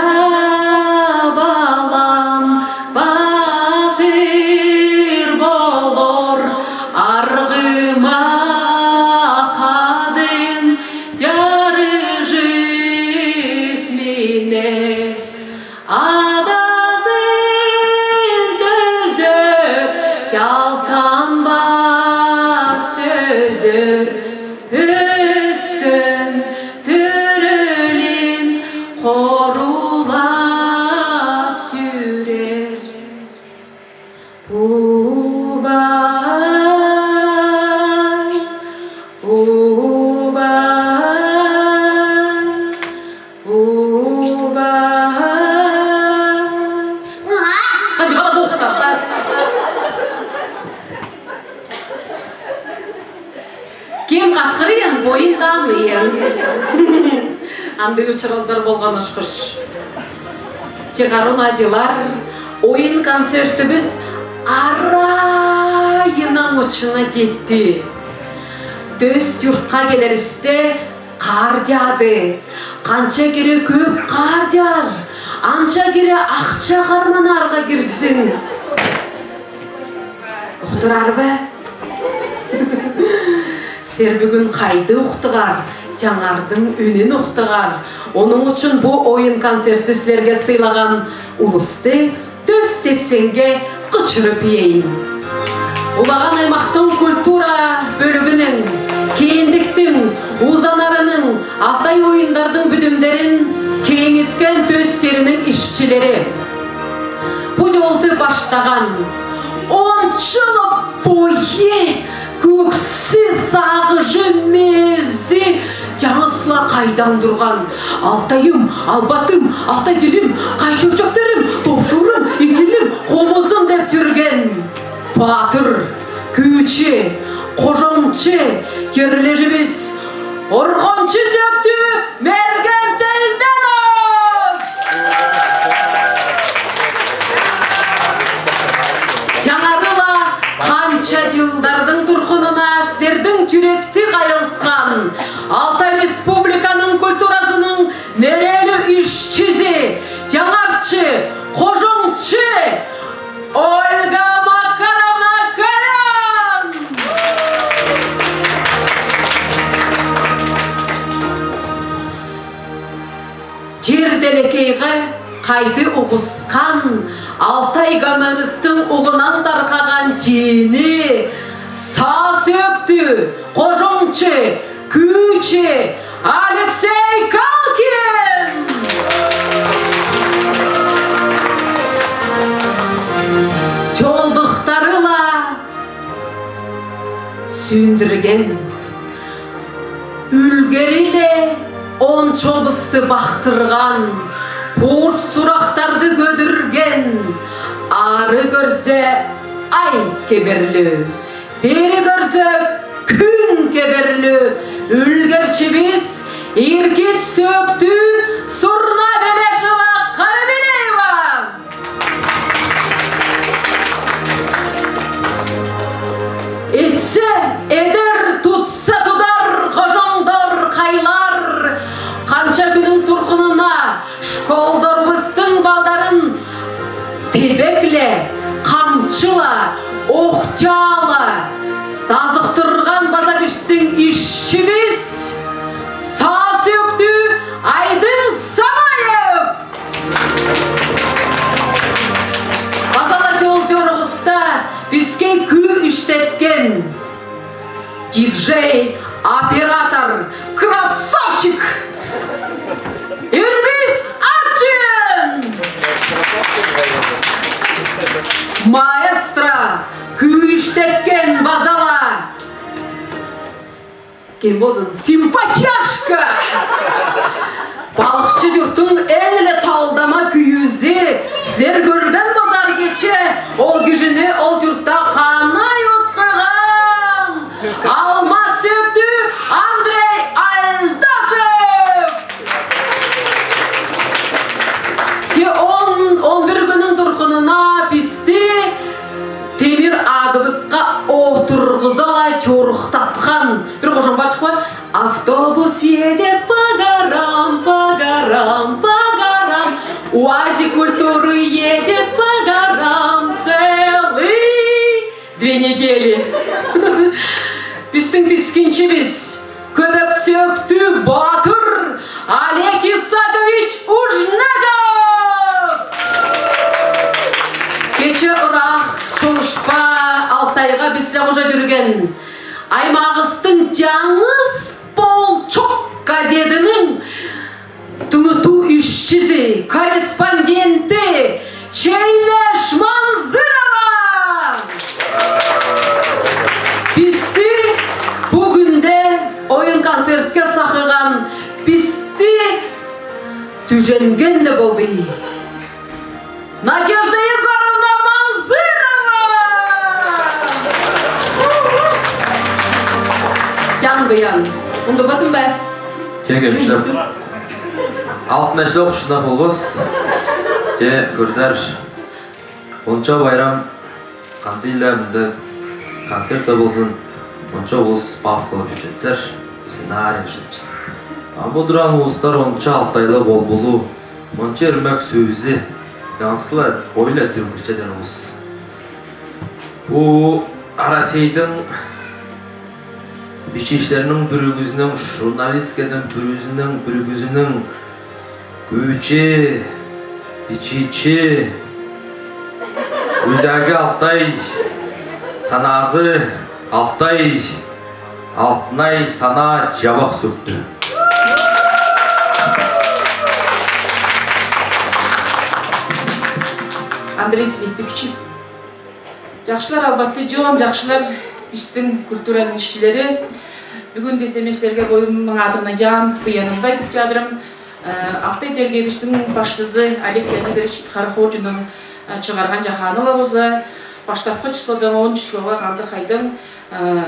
балам, батыр болор, аргыма кадын чарыжып минер. Адазын төзеп, чалтанбас төзер, өскен төрелин коруулап тюрер. Убай, убай, убай. Кадгаладуктабас. Ким каткырыйын, ойын таныйын. Андый учуралдар болган ошкош. Чыгарылаачылар, ойын концертибиз арайына учуна четти. Төс юртка келеристе каар чаады. Канча кере көөп каар чаар, анча кере акча карманнарга кирсин. Уктурар ба? Силер бөгүн кайды уктуңар, чаңардын үнүн уктуңар. Ону учун бу оюн концертти силерге сыйлаган улусту төс тепсеңге кычырып иеин. Улаган аймактын культура бөлүгүнүн, кендиктин, узанарынын, Алтай оюндардын бүдүмдерин кеңиткен төстеринин ишчилери. Бу жолду баштаган ончоло бою күүксү сагыжы мез Чаңсла кайдан турган, Алтайым, Албатым, Алтай тилим, кай чурчактерим, топшурым, игилим, хомузым деп түрген баатыр, күүчү, кожоңчу кирлежибиз Оргончу сөөктүү Мерген Телденов! Чаңарыла канча чылдардын туркунуна силердин чүректи кайылткан Алтай Республиканын культуразынын мерейлүү ишчиси, чаңарчы, кожоңчу Ольга Макаровна Колян! Чир-телекейге кайды угыскан, Алтай гамырыстын угунан таркаган чиини, саа сөөктүү, кожоңчу, күүчү Алексей Калкин! Чолдуктарыла сүүндүрген, үлгери-ле ончобузду бактырган, курт-сурактарды көдүрген, ары көрзе ай кеберлүү, бери көрзе күн кеберлүү үлгерчибиз, иргит сөөктүү Сурна Белешева-Карабелеева! Этсе эдер, тутса тудар, кожоңдор, кайлар, канча күннүн туркунуна школдорубуздун балдарын тебек-ле, камчы-ла, окча-ла тазыктырган база биздин ишчибиз, саа сөөктүү Айдын Самаев! База-ла чол чорубузда бизге күү иштеткен диджей, оператор, красавчик Ирбис Акчин! Маэстро, күү иштеткен база-ла. Ким болзун, симпатяшка! Балыкчы юрттун эң-ле талдама күүсү, силер көрген болзуңар кече, ол кижини ол юртта канай уткаган! Алмаз сөөктүү Андрей Альдашев! Че он, он бир күннүн туркунуна бизди темир адыбызга олтургуза-ла чоруктаткан. Бир кожоң бар чык па? Автобус едет по горам, по горам, по горам. УАЗик культуры едет по горам целый две недели. Биздин тискинчибиз, көбөк сөөктүү баатыр Олег Исакович Ужнаков! Кече ырак чоңшпа Алтайга бизле кожа жүрген аймагыбыздын «Чаңгыс полчок» газетинин тыныытуу ишчиси, корреспонденти Чейлеш Манзырова! Бизди бу күнде оюн-концертке сакыган, бизди түженген де болбай, Надежда Егоровна Манзырова! Чан Буян. Ундурбадым ба? Чен кемишлер. Алтын ашлы окушуна болбас. Че көрдер. Онча байрам кандыйла мында концерт та болзун, онча улус павкалап жүрчетсер, сценарий иштепсер. А бу турган улустар онча алтайлы кол болуу, онча ирмек сөөзү, янсыла бойлай дөңгечеден улус. Бу Россияның бичииштеринин биригүүсүнүн, журналисткадын биригүүсүнүн, биригүүсүнүн күүчү, бичиичи, үзәги Алтай санаазы, Алтай, алтынай санаа жабак сөөктүү. Андрей Светикович. Жакшылар, албатты, жон жакшылар, бистин культуранын ишчилери. Бюгюн деземе силерге бойымның адымнан жаан буянымды айтып чадырам. Э, Алтай дергебистиң башчысы Олег Леонидович Хорохоржиннең, э, чыгарган жаһаны ла болза, баштапкы числодан он числога, кандыг айдың, э,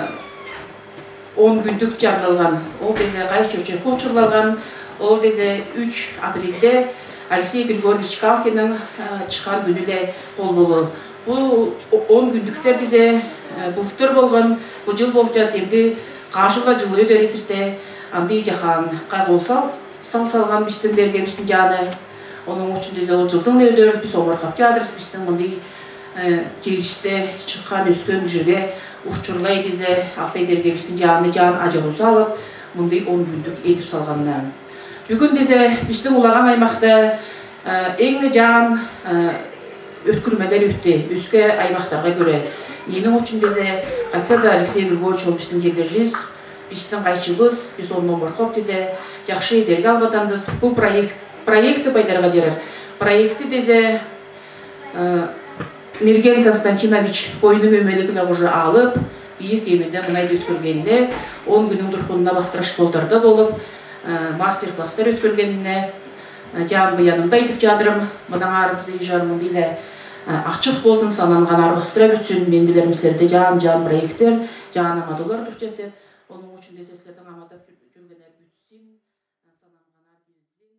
он кюндюк жарлалган. Ол дезе кай чурчакка учурлалган, ол дезе үч апрельде Алексей Григорьевич Галкиннең, э, чыккан кюнү ле кол болу. Бу о-, он кюндюктер дезе, э, былтыр болган, бу жыл болча, демди кажы ла жыл өдер итирте, андый жаһанга кол сал-, сал салган бистиң дергебистиң жааны. Оның ӱчӱн дезе ол жылдың ла өдер биз омархап чадырбыз, бистиң мындый, э, жерде чыккан, өскен җирге учурлай дезе, Алтай дергебистиң жааны, жаан ажыруу салып, мындый он кюндюк эдип салганына. Бюгюн дезе бистиң Улаган аймахта, э, эң де жаан, э, өткермелер үтте, өске аймахтарга кёре. Ненинг ӱчӱн дезе, кайтса да Алексей Григорьевич ол бистиң жерлерибиз, бистиң кайчыбыз, биз ону омархап дезе, жакшы эдерге албатанбыз. Бу проект, проект деп айтырга жарар. Проектти дезе, э, Мерген Константинович бойнуң өөмелиги ле уже алып, бийик эмеде мынай өткергенине, он кюннүң дурхунунда бастыра школдарда болып, э, мастер-класстар өткергенине, э, жаан буянымды айтып чадырам. Мындан ары дезе, ижар, мындый ле, э, ачык болзун, сананганнар бастыра бүтсүн. Мен билерим, силерде жаан-жаан проекттер, жаан амаллар турча деп. Оның ӱчӱн дезе силердең амаллар жүр-, жүргеннер бүтсүн, э, сананганнар билсин.